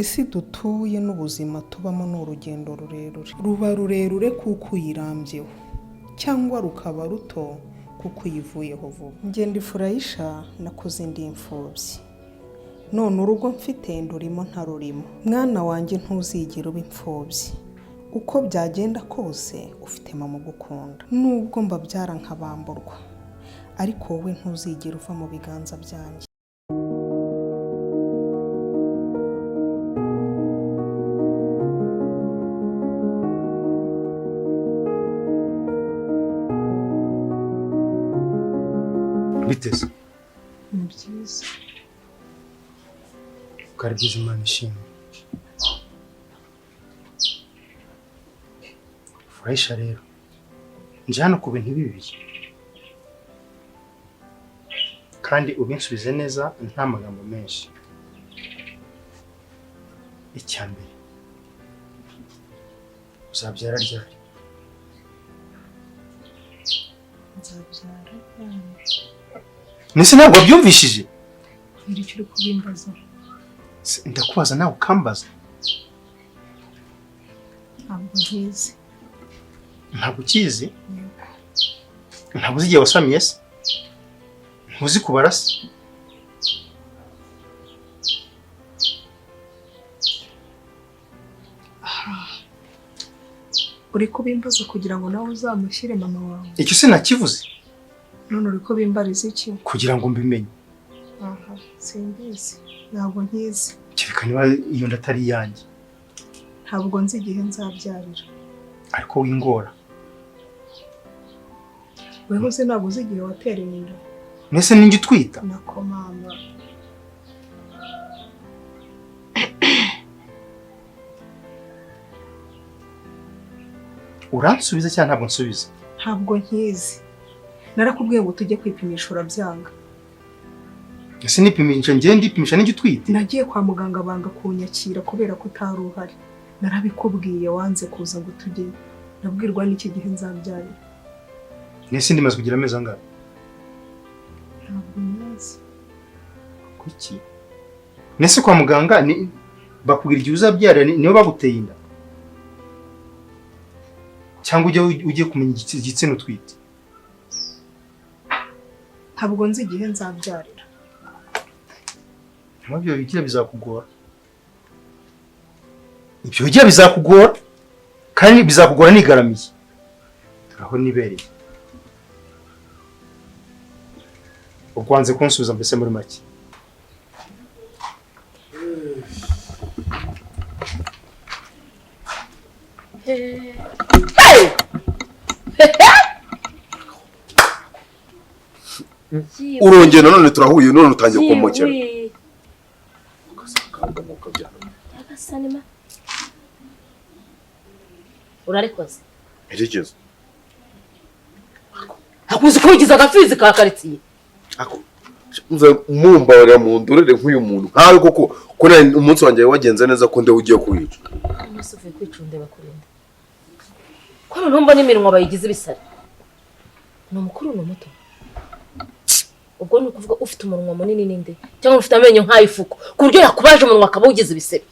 Isi dutuye n'ubuzima tubamo ni urugendo rurerure, ruba rurerure kuko uyirambyeho cyangwa rukaba ruto kuko uyivuyeho vuba. Njye ndi Furayisha, nakuze ndi imfubyi, none urugo mfite ndurimo ntarurimo. Mwana wanjye, ntuzigere uba imfubyi, uko byagenda kose ufite mama ugukunda. Nubwo mbabyara nkabamburwa, ariko wowe ntuzigera uva mu biganza byanjye. Biteze? Ni byiza. Ko ari byiza, Imana ishimwe. Furayisha, rero nje hano ku bintu bibiri kandi ubinsubize neza, nta magambo menshi. Icya mbere, uzabyara ryari? Nzabyara ryari? Nese ntabwo wabyumvishije? Kubera icyo uri kubimbaza? Ndakubaza nawe ukambaza. Ntabwo nkizi. Ntabwo ukizi? Ntabwo uzi igihe wasamiye se? Ntuzi kubara se? Uri kubimbaza kugira ngo nawe uzamushyire mama wawe? Icyo sinakivuze. None uri kubimbariza iki? Kugira ngo mbimenye. Aha, simbizi, ntabwo nkizi. Kereka niba iyo nda atari iyanjye. Ntabwo nzi igihe nzabyarira. Ariko wingora. Weho uzi, ntabwo uzi igihe watereye inda? Mbese ninjye utwita? Nako mama. Uransubiza cyangwa ntabwo nsubiza? Ntabwo nkizi. Narakubwiye ngo tujye kwipimisha, urabyanga. Ese nipimisha, njye ndipimisha ninjye utwite? Nagiye kwa muganga banga kunyakira kubera ko utari uhari. Narabikubwiye, wanze kuza ngo tujyeyo. Nabwirwa n'iki gihe nzabyarira? Nese ndimaze kugira amezi angahe? Ntabwo nyazi. Kuki? Nese kwa muganga ni bakubwira igihe uzabyarira, nibo baguteye inda? Cyangwa ujye ugiye kumenya igitsina utwite? Ntabwo nzi igihe nzabyarira. Ibyo bigira bizakugora, ibyo bigira bizakugora, kandi bizakugora nigaramiye. Turaho nibereye. Ukwanze kunsubiza mbese muri make. Urongeye nanone turahuye, none utangiye kumokera. Urarikoze. Herekezo. Hakuzi ko wigize agafizi ka karitsiye. Mumbabarira mu ndorere nk'uyu muntu nkawe koko, ko umunsi wanjye wagenze neza, ko ndewe ugiye kuwica? Umunsi uvuye kwicunda bakurinda ko noneho mbona iminwa bayigize ibisare. Ni umukuru, ni umuto? Ubwo ni ukuvuga ufite umunwa munini ninde, cyangwa ufite amenyo nk'ay'ifuku ku buryo yakubaje umunwa akaba awugize ibisebe?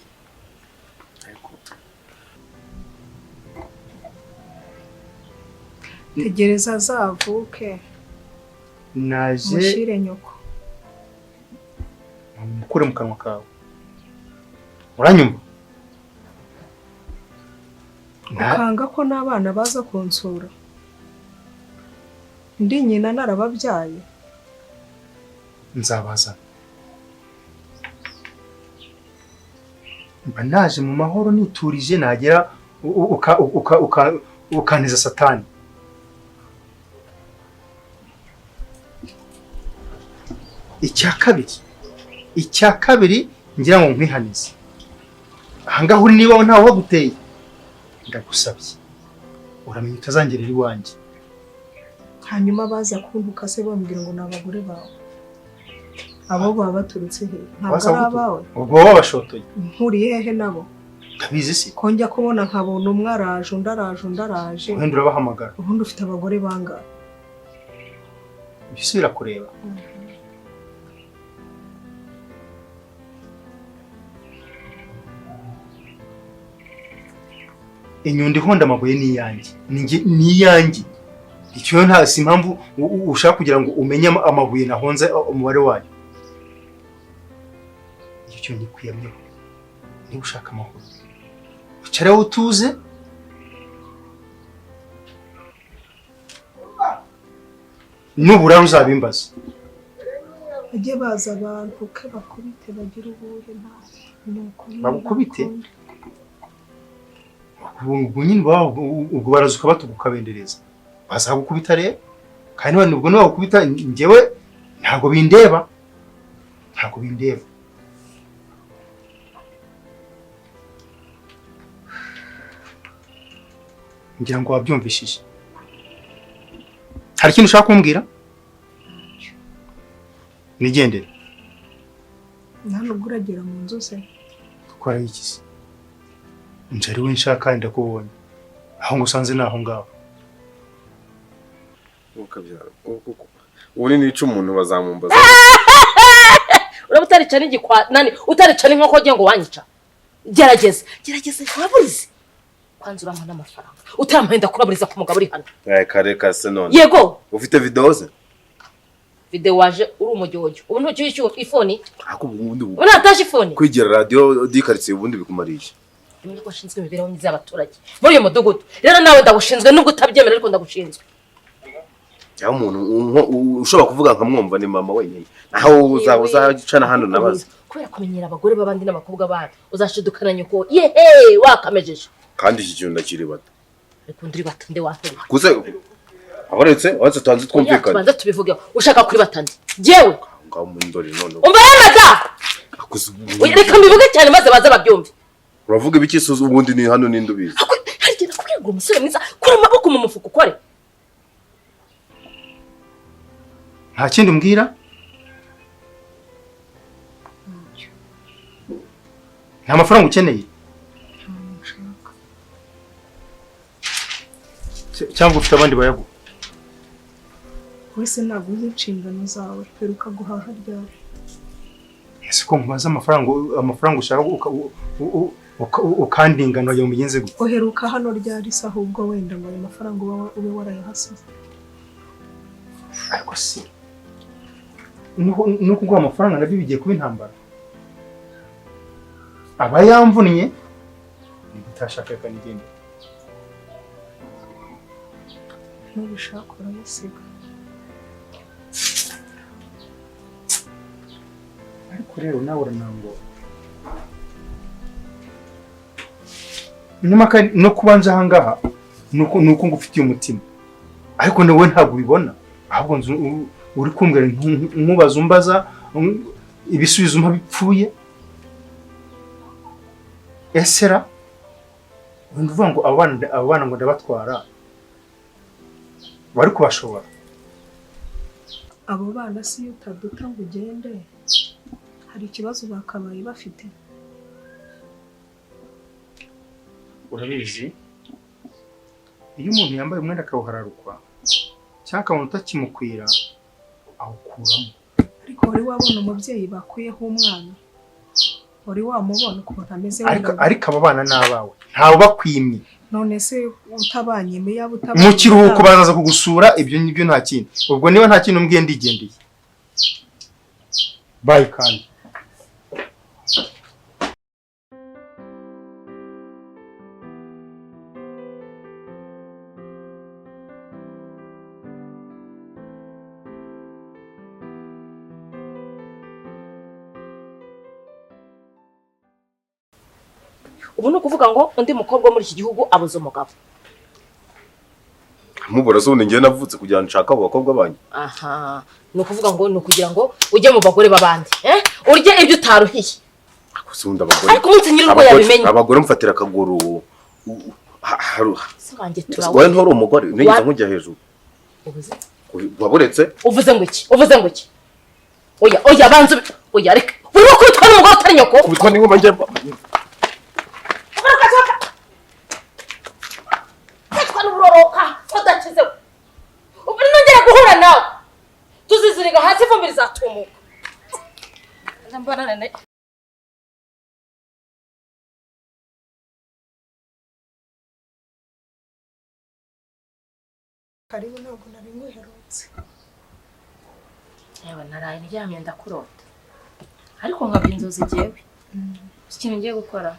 Tegereza azavuke. Naje. Mushyire nyoko. Mukure mu kanwa kawe, uranyumva? Ukanga ko n'abana baza kunsura, ndi nyina narababyaye? Nzabazana. Mba naje mu mahoro niturije, nagera ukantiza satani. Icya kabiri, ngira ngo nkwihanize ahangaha uri, niba ntawe waguteye, ndagusabye uramenya utazangerera iwanjye. Hanyuma baza kuntuka se bambwira ngo ni abagore bawe, abo baba baturutse he? Ntabwo Baza ari gutuka. abawe. Ubwo wowe wabashotoye. Mpuriye hehe nabo? Ndabizi si? Ko njya kubona nkabona umwe araje, undi araje, undi araje. Wenda urabahamagara. Ubundi ufite abagore bangahe? Ibyo si birakureba. Inyundo ihonda amabuye ni iyanjye. Ni iyanjye. Icyo nta si impamvu ushaka kugira ngo umenye amabuye nahonze umubare wayo. Icyo nikwiyamyeho. Niba ushaka amahoro, wicare utuze. Nubura uzabimbaza. Bajye baza abantu ke bakubite bagire ubuhe nta Bagukubite? Ubwo nyine ubwo barazuka batugukabendereza. Bazagukubita rero. Kandi none ubwo nibagukubita njyewe ntabwo bindeba. Ntabwo bindeba. Ngira ngo wabyumvishije. Hari ikintu ushaka kumbwira? Nigendere. Nta nubwo uragera mu nzu se? Gukora iki se? Nje ari we nshaka ndakubonye. Aho ngusanze naho ngaho. Ukabyara. Uri nica umuntu bazamumbaza. Uraba utarica n'igikwa nani utarica n'inkoko ngiye ngo wanyica. Gerageza, gerageza uraburize. Kwanza urampa n'amafaranga. Utarampenda kuraburiza ku mugabo uri hano. Kare kase none. Yego. Ufite video ze? Video waje uri umujyojo. Ubu ntucyishyura ifoni. Ako ubundi ubu nataje ifoni. Kwigira radio di quartier ubundi bikumariye. Umenye ko nshinzwe imibereho myiza y'abaturage muri uyu mudugudu. Rero nawe ndagushinzwe nubwo utabyemera ariko ndagushinzwe. Cyangwa umuntu ushobora kuvuga nkamwumva ni mama wenyine. Naho uzacana hano nabaza. Kubera kumenyera abagore babandi n'abakobwa babo uzashidukana nyoko. Yehe wakamejeje. Kandi iki kintu ndakiribata. Ariko ndiri batande wahere. Kuze abaretse waze tanze twumvikane. Tubanze tubivugeho. Ushaka kuri batande. Jewe. Ngaho mundori none. Umva yamaza. Reka mbivuge cyane maze baze babyumve. Uravuga ibiki suzu ubundi ni hano ninde ubizi? Hari igihe nakubwiye ngo umusore mwiza kura amaboko mu mufuka ukore. Nta kindi umbwira? Nta mafaranga ukeneye? Cyangwa ufite abandi bayaguha? Wese ntabwo uzi inshingano zawe, peruka guhaha ryari. Ese ko nkubaza amafaranga ushaka ukandingano yawe mugenze gute? Oheruka hano ryari se ahubwo wenda ngo ayo mafaranga ube warayahasize. Ariko si nuko nguha amafaranga nabyo bigiye kuba intambara. Aba yamvunnye utashaka reka nigende. Nubishaka urayasiga. Ariko rero nawe uranangora. Nyuma kandi no kubanza aha ngaha nuko ngufitiye umutima. Ariko nawe ntabwo ubibona. Ahubwo uri kumbwira nkubaza umbaza ibisubizo mpa bipfuye. Esera uvuga ngo abana ngo ndabatwara bari kubashobora. Abo bana si utaduta ngo ugende hari ikibazo bakabaye bafite. Urabizi iyo umuntu yambaye umwenda akawuhararukwa cyangwa akabona utakimukwira awukuramo. Ariko wari wabona umubyeyi bakuyeho umwana? Wari wamubona ukuntu ameze? Ariko aba bana n'abawe ntawe bakwimye. None se utabanyime yaba utabanye mu kiruhuko bazaza kugusura, ibyo nibyo nta kintu. Ubwo niba nta kintu umbwiye ndigendeye. Bye kandi. Ubu ni ukuvuga ngo undi mukobwa muri iki gihugu abuze umugabo. Mubura se ubundi ngiye navutse kugira ngo nshake abo bakobwa banyu. Aha, ni ukuvuga ngo ni ukugira ngo ujye mu bagore babandi, urye ibyo utaruhiye. Ako se ubundi abagore. Ariko umunsi nyir'urugo yabimenye. Abagore mfatira akaguru. Se wanjye turawe. Wowe nturi umugore, nigeze nkujya hejuru. Ubuze? Waburetse? Uvuze ngo iki? Uvuze ngo iki? Oya, oya banzu, oya reka. Urimo kwitwa n'umugore utari nyoko? Kubitwa n'ingoma njye. Ubu nongera guhura nawe tuziziriga hasi ivumbi rizatumuka. Karibu, ntabwo nari nguherutse. Yewe, naraye ndyamye ndakurota, ariko nkabya inzozi. Jyewe ikintu ngiye gukora,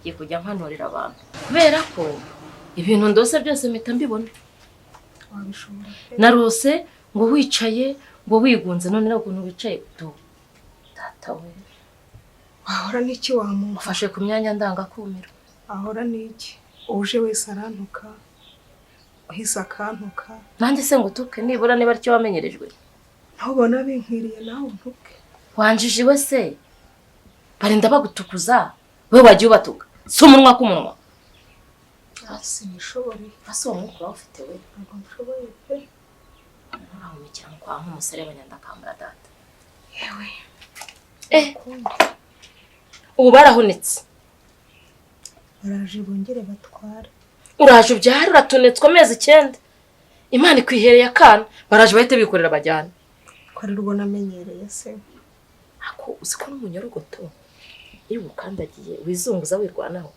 ngiye kujya mpanurira abantu, kubera ko ibintu ndose byose mpita mbibona. Wabishobora pe. Narose ngo wicaye, ngo wigunze. None rero ukuntu wicaye du, data we! Wahora n'iki wa muntu? Ufashe ku myanya ndangakumiro. Ahora n'iki? Uje wese arantuka, uhise akantuka. Nanjye se ngo utuke nibura niba aricyo wamenyerejwe? Ntubona binkwiriye nawe untuke. Wanjije iwe se, barinda bagutukuza, we wagiye ubatuka si umunwa k'umunwa? Sinishoboreye. Ese uwo mwuka urawufite we? Ntabwo nshoboye pe. Urahumekera mu kwa nk'umuserebanya, ndakambura data. Yewe. Eh. Ukundi. Ubu barahunitse. Baraje bongere batware. Uraje ubyare, uratonetswe amezi 9, Imana ikwihereye akana, baraje bahite bikorera bajyane. Ko ari rwo namenyereye se? Ako uzi ko n'umunyorogoto iyo uwukandagiye wizunguza wirwanaho?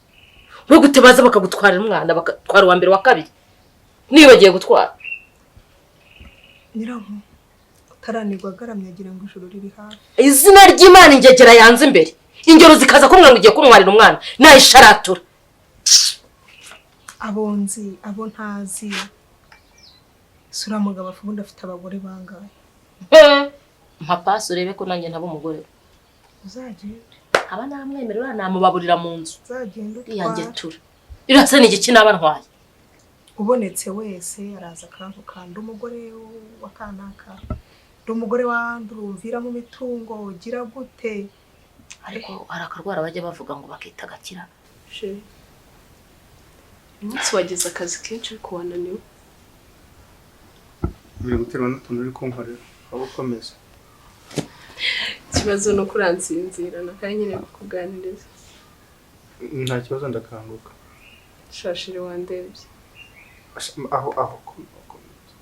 We gute baza bakagutwarira umwana, bagatwara uwa mbere, wa kabiri, niyo bagiye gutwara? Nyiranko utaranirwa agaramye agira ngo ijuru riri hafi. Izina ry'Imana, ingegera yanze imbere, ingero zikaza kumwe ngo ugiye kuntwarira umwana, nayisharatura. Abo nzi, abo ntazi, ese uriya mugabo ubundi afite abagore bangahe? Mpa pasi urebe ko nanjye ntaba umugore we. Uzagende. Aba namwemerera, namubaburira mu nzu. Uzagende Iriya utware. ngetura irasa ni igiki naba ntwaye? Ubonetse wese araza akantuka: ndi umugore wa kanaka, ndi umugore wa ndurumvira mu mitungo, ugira gute? Ariko hari akarwara bajya bavuga ngo bakita agakira. Chéri, uyu munsi wagize akazi kenshi ariko wananiwe. Biri guterwa n'utuntu uri kunkorera, waba ukomeza. Ikibazo ni uko uransinzira nakari nkeneye kukuganiriza. Nta kibazo, ndakanguka. Sha chéri, wandebye. Aho aho, komeza.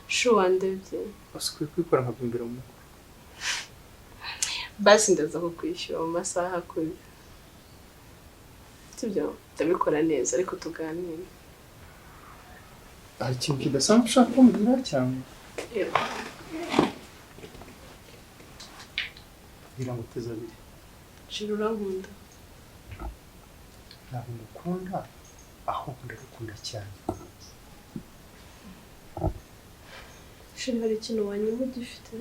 Chou, wandebye. Usikwiye kwikora nkabyumvira mu mutwe. Basi ndaza kukwishyura mu masaha akuze, sibyo? Ndabikora neza, ariko tuganire. Hari ikintu kidasanzwe ushaka kumbwira cyangwa? Yego. Kugira ngo uteze abiri. Chéri, urankunda? Ntabwo ngukunda, ahubwo ndagukunda cyane. Chéri, hari ikintu wanyuma ugifite?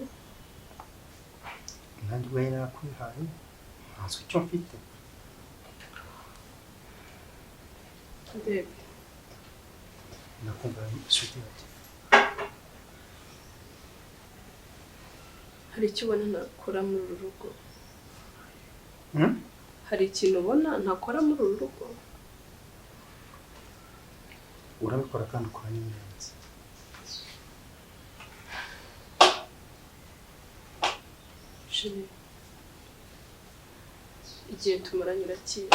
Nanjye ubwanjye narakwihaye, ntazi icyo mfite. Ndebye. Ndakumva, inshuti yanjye. Hari icyo ubona ntakora muri uru rugo? Hmm? Hari ikintu ubona ntakora muri uru rugo? Urabikora kandi ukora n'ibirenze. Chéri, igihe tumaranye urakizi.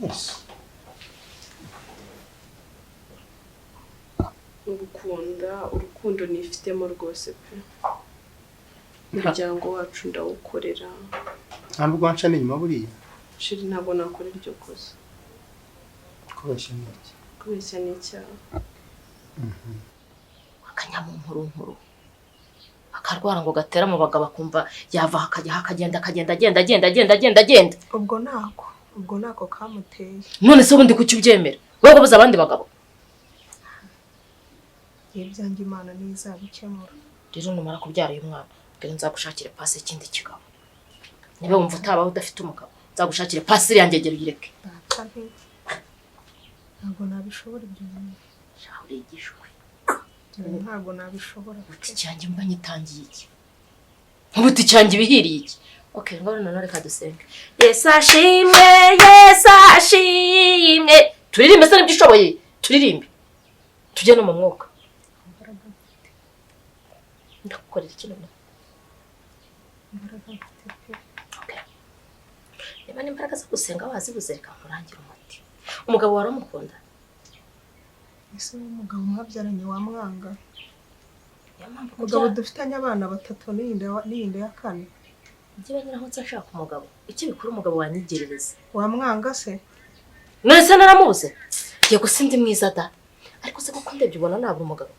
Yes. Ngukunda urukundo nifitemo rwose pe. Umuryango wacu ndawukorera. Nta nubwo wanca n'inyuma buriya? Chéri, ntabwo nakora iryo kosa. Kubeshya ni iki? Kubeshya ni icyaha. Akanyamunkurunkuru, akarwara ngo gatera mu bagabo, akumva yava akajya akagenda, akagenda, agenda, agenda, agenda, agenda, agenda. Ubwo nako kamuteye. None se ubundi kuki ubyemera wowe ubuze abandi bagabo? Ibyanjye Imana niyo izabikemura. Rero numara kubyara uyu mwana, mbere nzagushakire pasi ikindi kigabo. Niba wumva utabaho udafite umugabo, nzagushakire pasi iriya ngegera uyireke. Data nti ntabwo nabishobora ibyo bintu. Shaho, urigishwe. Ibyo bintu ntabwo nabishobora pe. Uti cyanjye mba nyitangiye iki? Nkubuti cyanjye ibihiriye iki? Okay, ngo none reka dusenge. Yesu ashimwe, Yesu ashimwe. Turirimbe se nibyo ushoboye, turirimbe tujye no mu mwuka. Imbaraga mfite. Ndagukorera iki noneho? Imbaraga mfite pe. Okay. Niba n'imbaraga zo gusenga wazibuze, reka nkurangire umuti. Umugabo waramukunda? Ese umugabo mwabyaranye wamwanga? Niyo mpamvu. Umugabo kubyara dufitanye abana batatu n'iyinda ya kane. Njyewe nyiraho nshaka umugabo, icyo bikora umugabo wanyigerereza. Wamwanga se? None se naramubuze? Yego sindi mwiza da, ariko se kuko ndebye ubona nabura umugabo.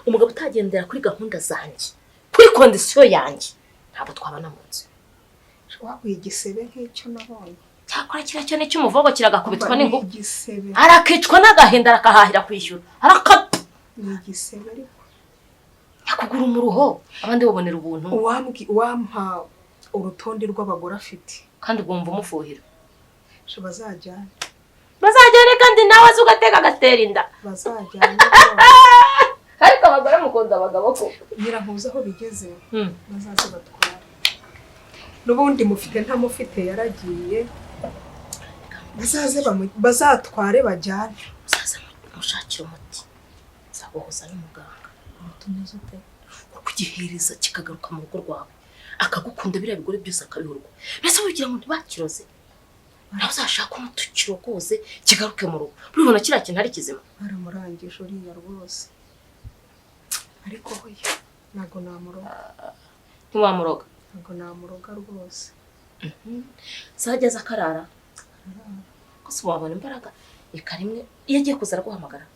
Umugabo utagendera kuri gahunda zanjye, kuri condition yanjye, ntabwo twabana mu nzu. Wahuye igisebe nk'icyo nabonye. Cyakora kiriya cyo ni cy'umuvogo kiragakubitwa n'inkuba. Igisebe. Arakicwa n'agahinda arakahahira kwishyura. Ni igisebe ariko. Yakugura umuruho abandi babonera ubuntu. Uwampa urutonde rw'abagore afite. Kandi ugomba umufuhira. Bazajyane. Bazajyane kandi nawe azi ugateka agatera inda. Bazajyane. Ariko abagore mukunda abagabo ko. Nyirankuza aho bigeze. Bazaze batware. Nubundi mufite ntamufite yaragiye. Bazaze bazatware bajyane. Muzaze mushakire umuti. Nzaguhuza n'umuganga. Umuti umeze ute? Kugihereza kikagaruka mu rugo rwawe. Akagukunda biriya bigore byose akabihurwa. Mbese ugira ngo ntibakiroze. Nawe uzashaka umuti ukirogoze kigaruke mu rugo. Uribona kiriya kintu ari kizima. Baramurangije uriya rwose. Ariko hoya ntago namuroga. Ntiwamuroga. Ntago namuroga rwose. Sajya aza akarara. Kose wabona imbaraga reka rimwe iyo agiye kuza araguhamagara.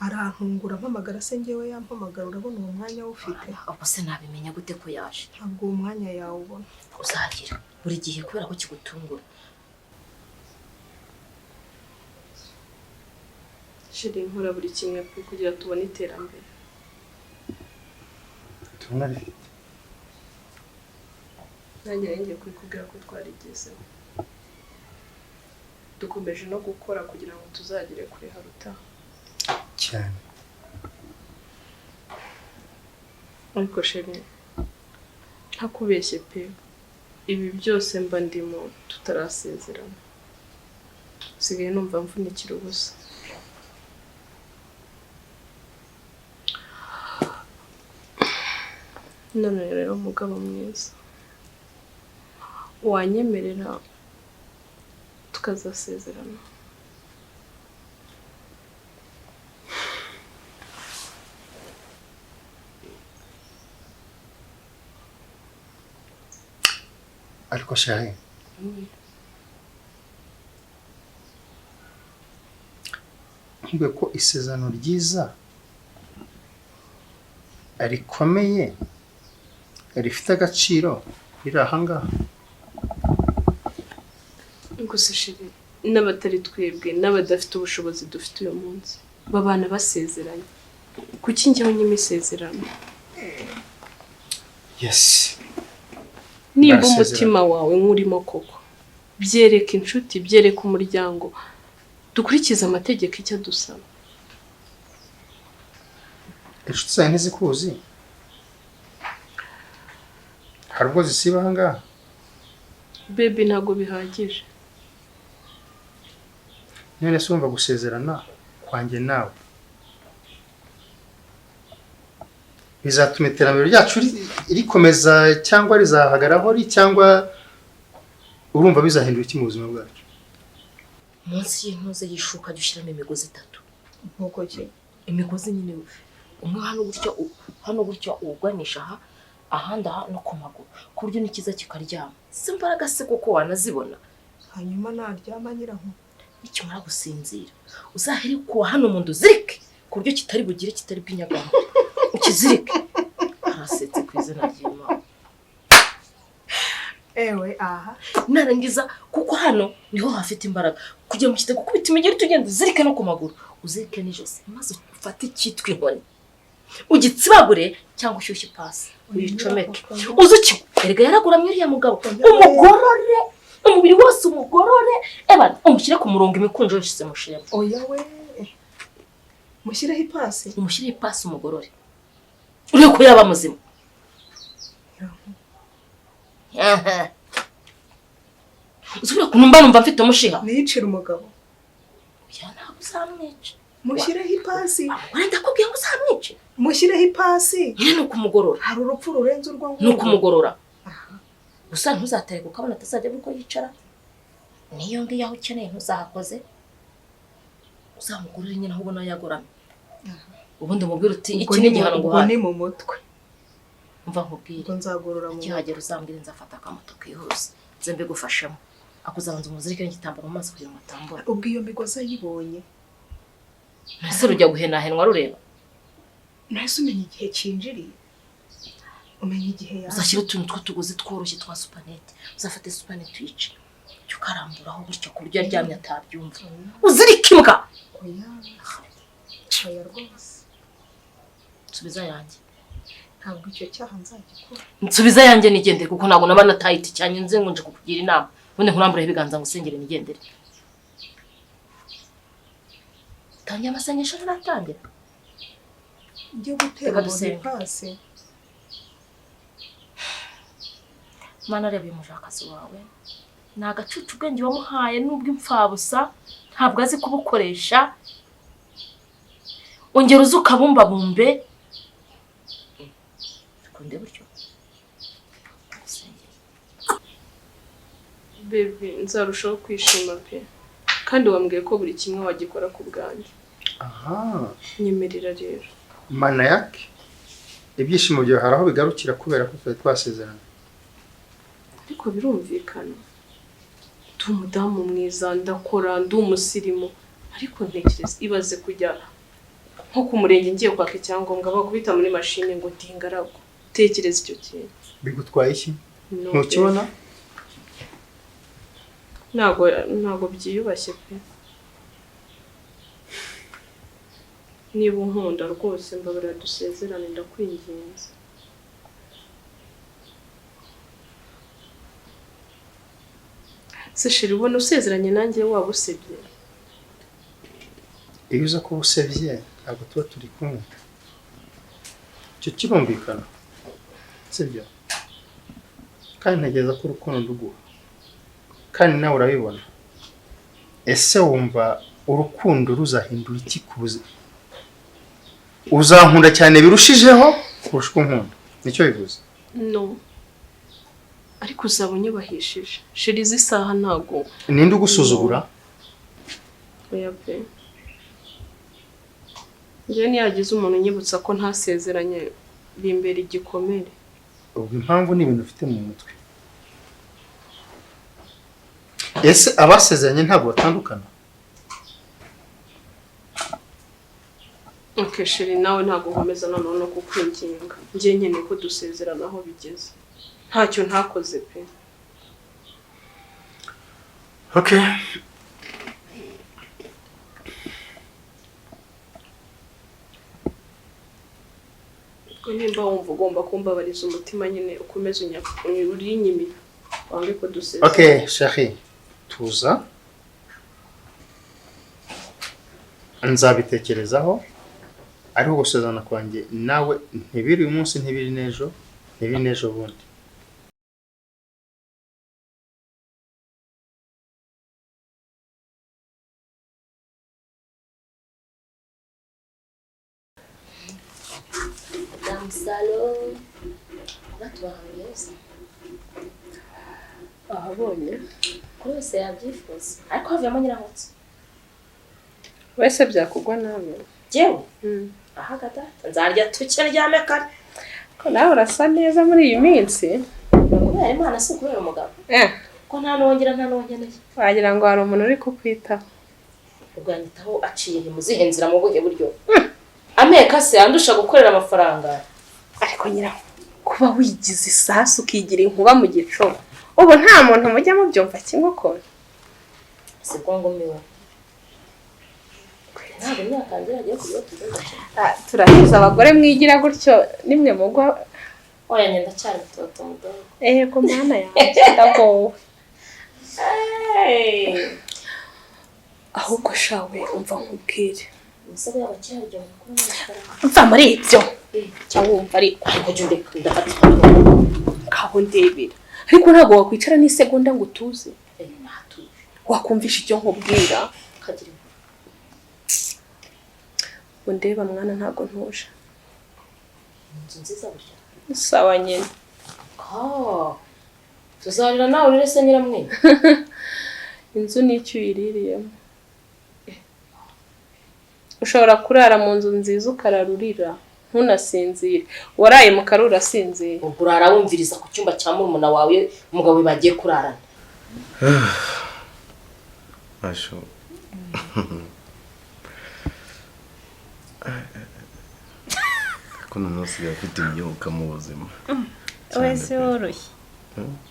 Arantungura ampamagara se njyewe yampamagara urabona uwo mwanya ufite. Ubwo se nabimenya gute ko yaje? Ntabwo uwo mwanya yawubona. Uzagira buri gihe kubera ko kigutungura. Sheri nkora buri kimwe kugira tubone iterambere. Turarifite. Nanjye ngiye kubikubwira ko twarigezeho. Dukomeje no gukora kugira ngo tuzagere kure haruta. Cyane. Ariko sheri ntakubeshye pe, ibi byose mba ndimo tutarasezerana. Nsigaye numva mvunikira ubusa. None rero mugabo mwiza, wanyemerera tukazasezerana? Ariko shahe nkubwiye ko isezerano ryiza rikomeye rifite agaciro riri ahangaha. Gusa sheri n'abatari twebwe n'abadafite ubushobozi dufite uyu munsi babana basezeranye. Kuki njyewe nyimisezerano? Yes. Nimba umutima wawe nkurimo koko byereka inshuti, byereka umuryango, dukurikize amategeko icyo adusaba. Inshuti zawe ntizikuzi? Hari ubwo zisiba ahangaha? Baby ntabwo bihagije. None se urumva gusezerana kwanjye nawe bizatuma iterambere ryacu rikomeza cyangwa rizahagaraho cyangwa urumva bizahindura iki mu buzima bwacu? Munsi y'intuze y'ishuka jya ushyiramo imigozi itatu. Nk'uko ki? Imigozi nyine umwe hano gutya, hano gutya uganisha aha, ahandi aha no ku maguru, ku buryo n'ikiza kikaryama. Si imbaraga se kuko wanazibona. Hanyuma naryama nyiranko. Nikimara gusinzira uzahere kuwa hano mu ndu uzirike ku buryo kitari bugire kitari bw'inyagamo. Ukizirike. Arasetse ku izina ry'Imana. Ewe aha. Narangiza kuko hano niho hafite imbaraga kugira ngo kitagukubita imigeri tugenda uzirike no ku maguru, uzirike n'ijosi, maze ufate icyitwa inkoni ugitsibagure cyangwa ushyushye ipasi uyicomeke. Uzuki erega yaraguramye uriya mugabo, umugorore umubiri wose, umugorore ebana umushyire ku murongo imikunjo yose mushiremo. Oya we. Mushyireho ipasi. Umushyire ipasi umugorore. Uriye ko yaba muzima. Uzubira kunumba numva mfite umushiha. Nicira umugabo. Oya ntabwo uzamwica. Mushyireho ipasi. Ndakubwiye ngo uzamwice. Mushyireho ipasi. Nyine ni ukumugorora. Hari urupfu rurenze urwo ngurwo. Ni ukumugorora. Gusa ntuzatere kuko abona atazajya uko yicara. Niyo ngiyo aho ukeneye ntuzahakoze. Uzamugorore nyine aho ubona yagoramye. Ubundi umubwire uti iki ni igihano nguhaye. Ubwo ni mu mutwe. Umva nkubwire. Ubwo nzagorora mu mutwe. Ukihagera uzambwire nzafata akamoto kihuse. Nze mbigufashemo. Akuzabanza umuzirike n'igitambaro mu maso kugira ngo atambure. Ubwo iyo migozi ayibonye. Ese rujya guhenahenwa rureba? Nahise umenya igihe cyinjiriye, umenya igihe yaje. Uzashyira utuntu tw'utugozi tworoshye twa supanete, uzafate supanete uyice, ujye ukaramburaho gutyo ku buryo aryamye atabyumva. Uzirike imbwa. Oya, oya rwose. Nsubiza yanjye. Ntabwo icyo cyaha nzagikora. Nsubiza yanjye nigendere, kuko ntabwo naba nataye iti cyane nze ngo nje kukugira inama. Ubundi nkurambureho ibiganza ngo usengere nigendere. Tangira amasengesho ntaratangira. Njye gutera Reka umuntu dusenge. ipasi. Mana, reba uyu mujakazi wawe ni agacucu, ubwenge wamuhaye nubwo imfabusa, ntabwo azi kubukoresha. Ongera uze ukabumbabumbe bikunde buryo. Gusengera. Baby, nzarushaho kwishima pe, kandi wambwiye ko buri kimwe wagikora ku bwanjye. Aha. Nyemerera rero. Mana yake, ibyishimo byawe hari aho bigarukira kubera ko twari twasezeranye. Ariko birumvikana, ndi umudamu mwiza, ndakora, ndi umusirimu, ariko ntekereza, ibaze kujya nko ku murenge ngiye kwaka icyangombwa, bakubita muri mashini ngo ndi ingaragu. Tekereza icyo kintu. Bigutwaye iki? No, Ntukibona? Ntabwo byiyubashye pe. Niba unkunda rwose, mbabarira dusezerane, ndakwinginze. Se chéri, ubona usezeranye nanjye waba usebye? Iyo uza kuba usebye ntabwo tuba turi kumwe. Icyo kirumvikana, sibyo? Kandi ntekereza ko urukundo nduguha, kandi nawe urabibona. Ese wumva urukundo ruzahindura iki ku buzima? Uzankunda cyane birushijeho kurusha uko unkunda, nicyo bivuze? No, ariko uzaba unyubahishije, chéri. Izi saha ntabwo Ninde ugusuzugura? Oya pe, njyewe niyagize umuntu unyibutsa ko ntasezeranye bimbera igikomere. Ubwo impamvu ni ibintu ufite mu mutwe. Ese abasezeranye ntabwo batandukana? Ok chéri, nawe ntabwo nkomeza noneho no kukwinginga. Njye nkeneye ko dusezerana aho bigeze. Ntacyo ntakoze pe. Okay. Ubwo nimba wumva ugomba kumbabariza umutima nyine, ukomeze urinyimira, wange ko dusezerana. Okay, chéri, tuza, nzabitekerezaho, ariko gusezerana kwanjye nawe ntibiri uyu munsi, ntibiri n'ejo, ntibiri n'ejo bundi. Madamu Salo, batubahaye yose. Ahabonye. Kuri wese yabyifuza, ariko havuyemo nyirankotsi. Wese byakugwa nabi. Jyewe ahagata nzarya tuke ndyame kare. Ko nawe urasa neza muri iyi minsi. Ni ukubera Imana, si ukubera umugabo. Eh. Ko nta n'uwongera, nta n'uwo nkeneye. Wagira ngo hari umuntu uri kukwitaho. Ubwanyitaho aciye mu zihe nzira, mu buhe buryo? Ameka se andusha gukorera amafaranga? Ariko nyiraho kuba wigize isasu ukigira inkuba mu gicu, ubu nta muntu mujya mubyumva kimwe ukuntu? Si bwo ngumiwe, ntabwo imyaka yanjye yagiye ku biro tugeze. Ah, turahiza abagore mwigira gutyo nimwe mugwa. Oya, njye ndacyari mutoto mudogo. Ego mana yanjye, ndagowe. Ahubwo shawe, umva nkubwire. Imisego y'abakera kubona amafaranga. Mva muri ibyo, jya wumva ariko. Ariko jya undeka, ndafata. Ngaho ndebera, ariko ntabwo wakwicara n'isegonda ngo utuze? Natuje. Wakumvisha icyo nkubwira? Kagira inkuru. Ngo ndeba mwana, ntabwo ntuje. Inzu nziza burya. Sawa nyine. Ka tuzarira nawe urire se nyiramwe. Inzu n'icyo uyiririyemo. Ushobora kurara mu nzu nziza ukarara urira ntunasinzire, waraye mu karura urasinzira. Ubwo urara wumviriza ku cyumba cya murumuna wawe, umugabo we bagiye kurarana. Masho. Ko noneho usigaye ufite imyuka mu buzima. Wowe si woroshye,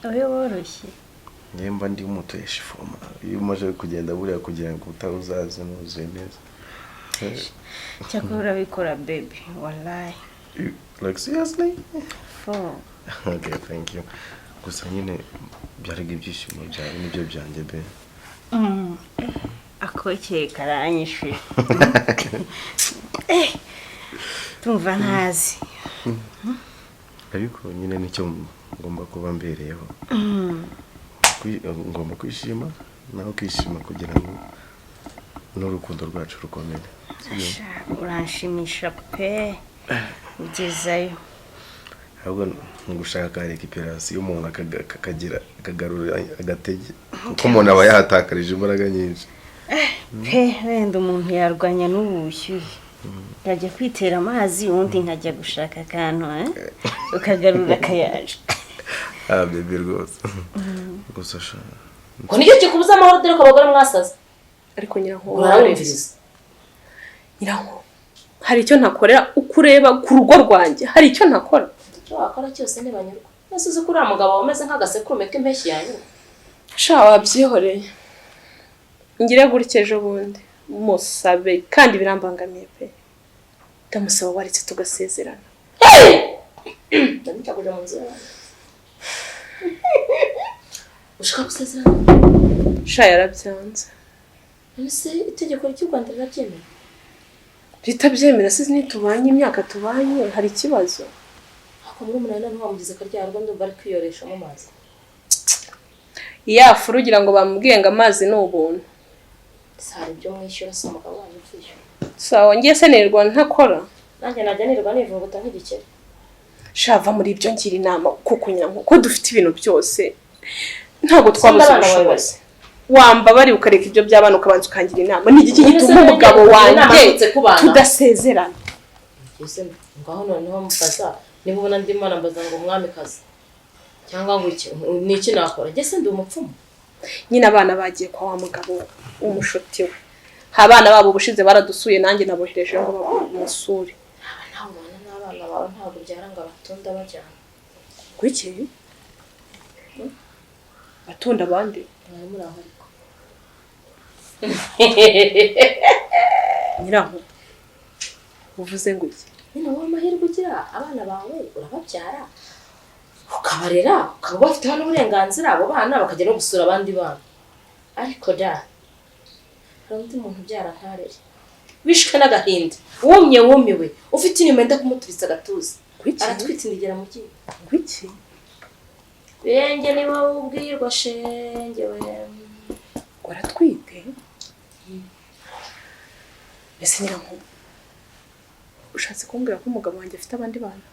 wowe woroshye. Njyewe mba ndi umutuyeshi foma. Iyo umaze kugenda buriya, kugira ngo utawuzaze nuzuye neza. Cyakora urabikora, baby, wallahi. Like, seriously? Fo. Okay, thank you. Gusa nyine byaraga ibyishimo byawe nibyo byanjye be. Akokeye karanyishe. Tumva ntazi. Ariko nyine nicyo ngomba kuba mbereyeho. Ngomba kwishima nawe ukishima kugira ngo n'urukundo rwacu rukomere. Sibyo? Sha, uranshimisha pe, ugezayo. Ahubwo ni ugushaka ka récupération, umuntu akagira akagarura agatege, kuko umuntu aba yahatakarije imbaraga nyinshi. Pe, wenda umuntu yarwanya n'ubu bushyuhe, nkajya kwitera amazi, ubundi nkajya gushaka akantu, ukagarura akayaje. Ah, baby, rwose gusa sha. Ngo nicyo kikubuza amahoro, dore ko abagore mwasaze. Ariko nyiranko, Urarumviriza. Nyiranko, hari icyo ntakorera uko ureba ku rugo rwanjye? Hari icyo ntakora? Icyo wakora cyose ntibanyurwa. Ese uzi ko uriya mugabo wameze nk'agasekurume k'impeshyi yanyurwa? Sha, wabyihoreye, ngire gutya ejo bundi musabe, kandi birambangamiye pe. Ndamusaba waretse tugasezerana. Ndamucaguja mu nzu yawe. Ushaka gusezerana? Sha, yarabyanze. None se itegeko ry'u Rwanda rirabyemera? Ritabyemera se nitubanye, imyaka tubanye, hari ikibazo? Ariko muri umunani ntiwamugize akaryarwa, ndumva ari kwiyoresha mu mazi. Yafura ugira ngo bamubwiye ngo amazi ni ubuntu. Ese hari ibyo mwishyura? Si umugabo wanyu ubyishyura? Sawa, ngiye se nirirwa ntakora? Nanjye najya nirirwa nivunguta nk'igikeri? Shava muri ibyo, ngira inama kuko nyiranko ko dufite ibintu byose, ntabwo twabuze Abana bawe. ubushobozi. Wambabariye ukareka ibyo by'abana, ukabanza ukangira inama. Ni igiki None se gituma umugabo nanjye kugira inama wanjye nturutse ku bana? tudasezerana? Ese ngaho noneho mbaza, niba ubona ndimo nambaza ngo umwamikazi cyangwa ngo iki, ni iki nakora? Njye se ndi umupfumu? Nyine abana bagiye kwa wa mugabo w'umushuti we. Abana babo ubushize baradusuye, nanjye nabohereje ngo bamusure. Aba ntawe ubana n'abana bawe, ntabwo ubyara ngo abatunda bajyana. Kuki batunda abandi? Mwari muri aho ariko. Nyiraho, uvuze ngo iki? Nyine wowe amahirwe ugira, abana bawe urababyara, ukabarera, ukaba ubafiteho n'uburenganzira, abo bana bakajya no gusura abandi bana. Ariko da, hari undi muntu ubyara ntarere, wishwe n'agahinda, wumye, wumiwe, ufite inyuma yenda kumuturitsa agatuza. Kuki? Aratwitsindigira mu ryinyo. Kuki? Birenge ni wowe ubwirwa, shenge we. Waratwite mbese? Nyiranko, ushatse kumbwira ko umugabo wanjye afite abandi bana?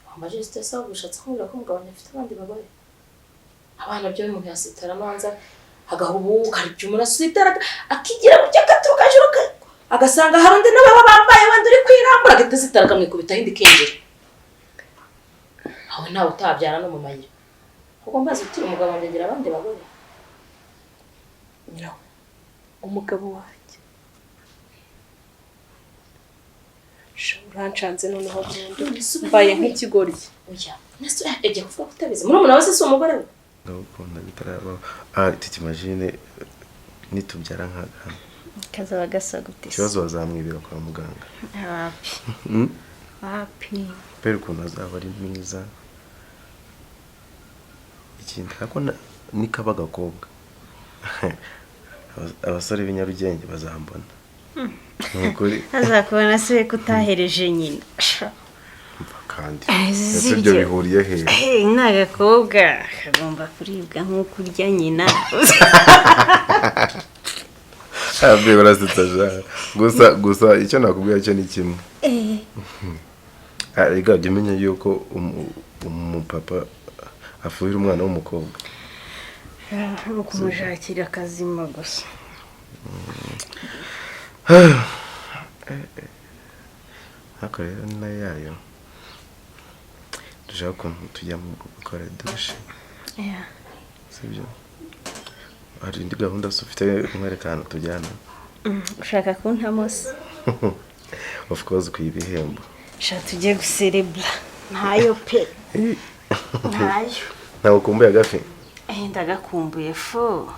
Wambaje se, ahubwo ushatse kumbwira ko umugabo wanjye afite abandi bagore? Abana byo umuntu yasitara amanza agahubuka, hari ibyo umuntu asitara akigira gutya, agaturuka hejuru, agasanga hari undi nawe bambaye, wenda uri kwirambura, agahita asitara akamwikubitaho, indi ikinjira. Aho ntawe utabyara no mu mayira. Ubwo mbaze uti umugabo wanjye agira abandi bagore? Nyiraho, umugabo wanjye. Sha, uranshanze noneho burundu. None se Mbaye nk'ikigoryi. Oya, nese yagiye kuvuga ko utabizi? Murumuna we se si umugore we? Ndagukunda bitarabaho. Ah, t'imagines nitubyara nk'akana? Kazaba gasa gute se? Ikibazo bazamwibira kwa muganga. Wapi. Wapi. Kubera ukuntu azaba ari mwiza. Ikindi ariko nikaba agakobwa, abasore b'i Nyarugenge bazambona, ni ukuri. Azakubona se ko utahereje nyina? Umva kandi. Ese ese ibyo bihuriye hehe? Hey, ni agakobwa kagomba kuribwa nk'uko urya nyina. Abe urasetsa sha. Gusa icyo nakubwira cyo ni kimwe. Ah, rega jya umenya yuko umupapa afuhira umwana w'umukobwa. Ni ukumushakira akazima gusa. Ariko rero ni nayo yayo dushaka ukuntu tujya mu gukora douche. Yeah. Sibyo? Hari indi gahunda se ufite, nkwereka ahantu tujyana? Ushaka kuntamo se? Of course, ukwiye ibihembo. Sha, tugiye guserebura. Ntayo pe, ntayo. Ntabwo ukumbuye agafi? Eh, ndagakumbuye fo.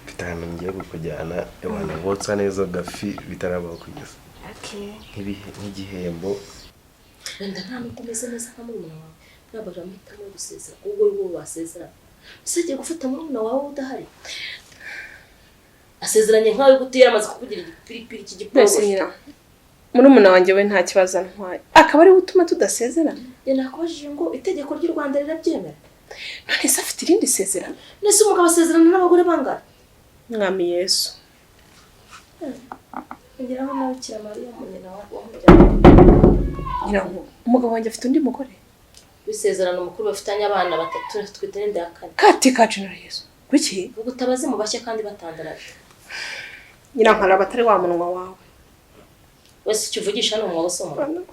Mfite ahantu ngiye kukujyana, abantu botsa neza agafi bitarabaho kugeza. Okay. Nk'igihembo. Wenda nta nubwo umeze neza nka murumuna wawe, ntabwo amahitamo yo gusezera ubwo bo basezerana. Ese agiye gufata murumuna wawe udahari, asezeranye nkawe gute, yaramaze kukugira igipiripiri Mbese cy'igiporoso? Nyina, murumuna wanjye we nta kibazo antwaye, akaba ariwe utuma tudasezerana. Njye nakubajije ngo itegeko ry'u Rwanda rirabyemera? None se afite irindi sezerano? Nese umugabo asezerana n'abagore bangana? Mwami Yesu! Ngeraho nawe Bikira Mariya mu nyina wamujyana. Nyiranko, umugabo wanjye afite undi mugore? W'isezerano mukuru, bafitanye abana batatu, twite n'inda ya kane. Kati kacu na Yesu, kuki? Vuga utabaze mu bashya kandi batandaraje. Nyirankara, abatari wa munwa wawe. Wese icyo uvugisha ni umwobo, si umunwa.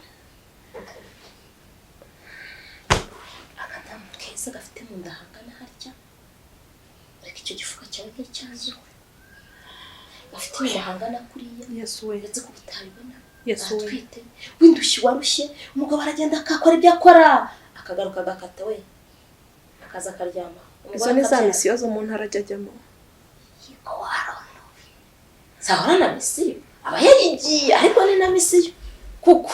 Akadamu keza gafite mu nda hangana harya, ariko icyo gifuka cyawe nticyanzeho, gafite inyuma hangana kuriya. Yesu we! Uretse ko utabibona. Yesu we! Atwite w'indushyi warushye, umugabo aragenda akakora ibyo akora, akagaruka agakata, we akaza akaryama. Izo ni za misiyo zo mu ntara ajya ajyamo. Yego, warono zahora na misiyo aba yayigiye, ariko ni na misiyo kuko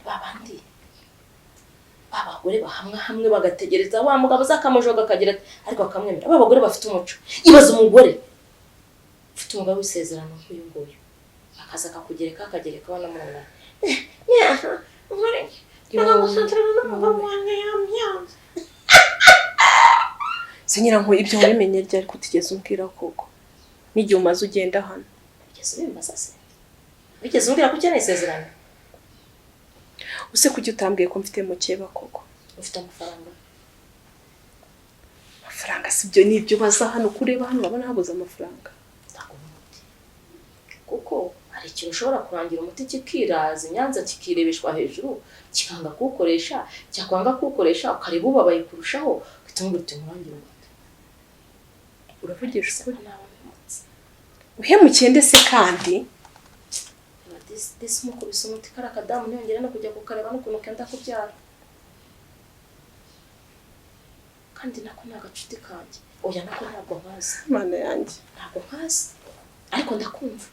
babandi abagore bahamwa hamwe bagategereza wa mugabo uzakamujoga akagira ati, ariko bakamwemera. Ba bagore bafite umuco. Ibaza umugore ufite umugabo w'isezerano nk'uyu nguyu, akaza akakugereka, akagerekaho na murumuna. Se nyiranko, ibyo wabimenye ryari, ko utigeze umbwira koko n'igihe umaze ugenda hano? Wigeze ubimbaza se? Wigeze umbwira ko ukeneye isezerano? Use kuki utambwiye ko mfite mukeba koko? Ufite amafaranga? Amafaranga si byo, ni ibyo baza hano kureba hano, urabona habuze amafaranga. Ndaguha umuti, kuko hari ikintu ushobora kurangira umuti kikiraza i Nyanza, kikirebeshwa hejuru, kikanga kuwukoresha, cyakwanga kuwukoresha ukareba ubabaye kurushaho, ugahita umubwira uti nkurangire umuti. Uravugisha ukuri? Naba mpemutse. Uhemukiye ndetse kandi. Reba disi disi, umukubise umuti kariya kadamu ntiyongere no kujya kukareba n'ukuntu kenda kubyara, kandi nako ni agacuti kanjye. Oya, nako ntabwo nkazi. Imana yanjye! Ntabwo nkazi, ariko ndakumva.